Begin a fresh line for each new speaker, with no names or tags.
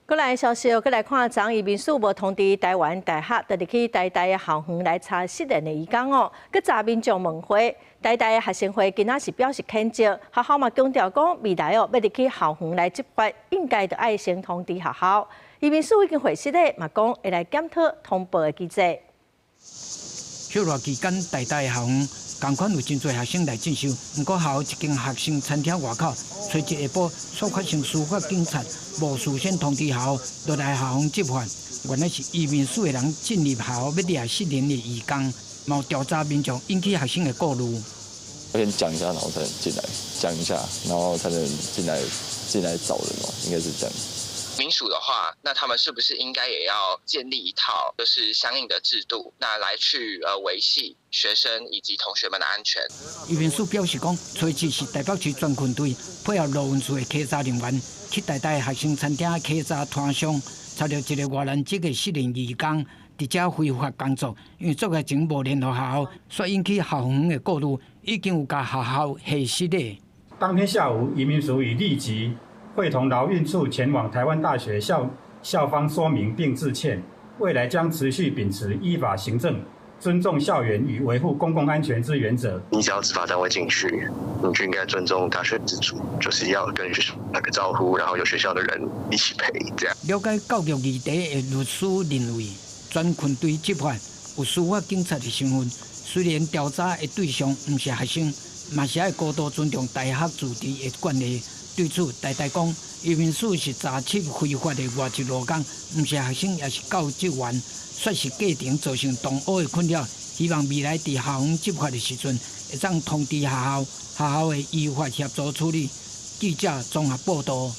閣來消息，閣來看，昨移民署無通知臺灣大學，就入去台大的校園來查失聯的移工哦。閣查民眾問話，台大的學生會今仔是表示譴責，學校嘛強調講，未來哦欲入去校園來執法，應該著愛先通知學校。移民署已經回釋咧，嘛講會來檢討通報的機制。
休熱期間，台大的校園仝款有真濟學生來進修，毋過下午一間學生餐廳外口，初一下晡，煞發生司法警察無事先通知學校，落來校園執法。原來是移民署的人進入校欲掠失聯的移工，嘛有調查民眾引起學生的顧慮。
我先講一下，然後才能進來，講一下，然後才能進來找人嘛，應該是這樣。
民署的話，那他們是不是應該也要建立一套就是相應的制度，那來去維繫學生以及同學們的安全？
移民署表示講，初七是台北市專勤隊配合勞運處的稽查人員去台大學生餐廳稽查攤商，查著一個越南籍的失聯移工佇遮非法工作，因為作業前無聯絡學校，所以引起校方的顧慮，已經有共學校核實的。
當天下午，移民署已立即會同勞運處前往臺灣大學校方說明並致歉，未來將持續秉持依法行政、尊重校園與維護公共安全之原則。
你只要執法單位進去，你就應該尊重大學自主，就是要跟學校打個招呼，然後有學校的人一起陪，這樣。
了解教育議題的律師認為，專勤隊執法有司法警察的身份，雖然調查的對象毋是學生，嘛是愛高度尊重大學自治的權利。對此，台大講，移民署是查緝非法的外籍勞工，毋是學生，抑是教職員，煞是過程造成同學的困擾。希望未來佇校園執法的時陣，會當通知學校，學校會依法協助處理。記者綜合報道。